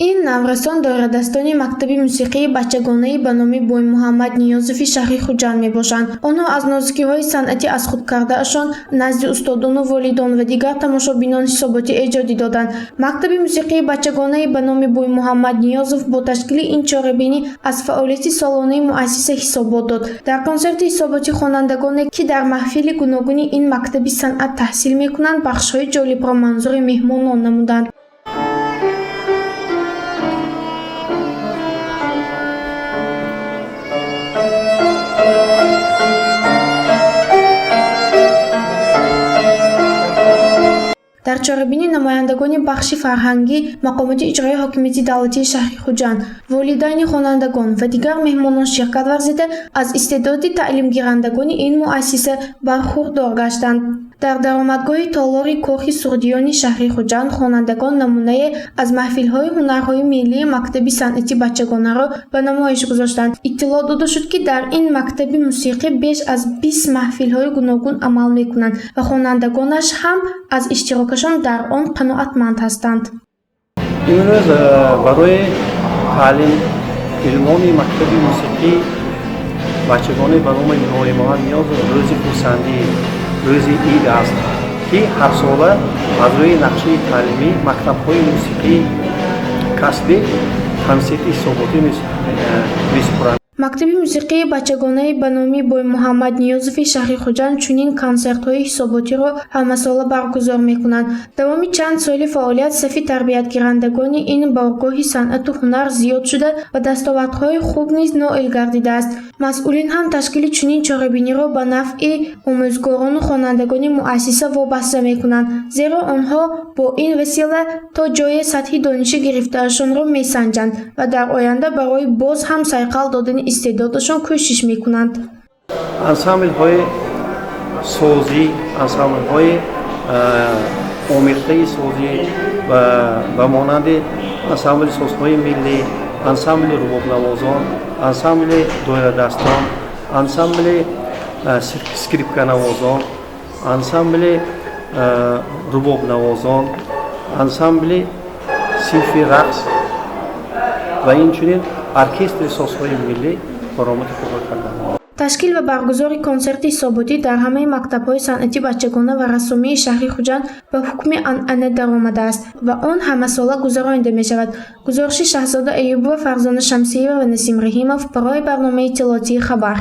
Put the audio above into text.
Ин наврасон доирадастони мактаби мусиқии бачагонаи ба номи Боймуҳаммад Ниёзови шаҳри Хуҷанд мебошанд. Онҳо аз нозукиҳои санъати аз худ кардаашон назди устодону волидон ва дигар тамошобинон ҳисоботи эҷодӣ доданд. Мактаби мусиқии бачагонаи ба номи Боймуҳаммад Ниёзов бо ташкили ин чорабинӣ аз фаъолияти солонаи муассиса ҳисобот дод. Дар консерти ҳисоботӣ хонандагоне, ки дар маҳфили гуногуни ин мактаби санъат таҳсил мекунанд, бахшҳои ҷолибро манзури меҳмонон намуданд. Дар чорабинӣ намояндагони бахши фарҳангӣ, мақомоти иҷроии ҳокимияти давлатии шаҳри Хуҷанд, волидайни хонандагон ва дигар меҳмонон ширкат варзида, аз истеъдоди таълимгирандагони ин муассиса бархурдор гаштанд. Дар даромадгоҳи толори Кохи Суғдиёни шаҳри Хуҷанд хонандагон намунае аз маҳфилҳои ҳунарҳои миллии мактаби санъати бачагонаро ба намоиш гузоштанд. Иттилоъ дода шуд, ки дар ин мактаби мусиқӣ беш аз 20 маҳфилҳои гуногун амал мекунанд ва хонандагонаш ҳам аз иштирокашон дар он қаноатманд ҳастанд. Имрӯз барои таълим илмоми мактаби мусиқӣ бачагонаи ба номи Боймуҳаммад Ниёзов рӯзи хурсандӣ, рӯзи ид аст, ки ҳарсола аз рӯи нақшаи таълимӣ мактабҳои мусиқии касбӣ консерти ҳисоботӣ месупоранд. Мактаби мусиқии бачагонаи ба номи Боймуҳаммад Ниёзови шаҳри Хуҷанд чунин консертҳои ҳисоботиро ҳамасола баргузор мекунанд. Давоми чанд соли фаъолият сафи тарбиятгирандагони ин боргоҳи санъату ҳунар зиёд шуда, ба дастовардҳои хуб низ ноил гардидааст. Масъулин ҳам ташкили чунин чорабиниро ба нафъи омӯзгорону хонандагони муассиса вобаста мекунанд, зеро онҳо бо ин васила то ҷое сатҳи дониши гирифтаашонро месанҷанд ва дар оянда барои боз ҳам сайқал додани истеъдодашон кӯшиш мекунанд. Ансамблҳои созӣ, ансамблҳои омехтаи созӣ ба монанди ансамбли созҳои миллӣ, ансамбли рубобнавозон, ансамбли доирадастон, ансамбли скрипканавозон, ансамбли рубобнавозон, ансамбли синфи рақс ва инчунин оркестри созҳои миллӣ баромади худро карданд. Ташкил ва баргузори консерти ҳисоботӣ дар ҳамаи мактабҳои санъати бачагона ва рассомии шаҳри Хуҷанд ба ҳукми анъана даромадааст ва он ҳамасола гузаронида мешавад. Гузориши Шаҳзода Аюбова, Фарзона Шамсиева ва Насим Раҳимов барои барномаи иттилоотии «Хабар».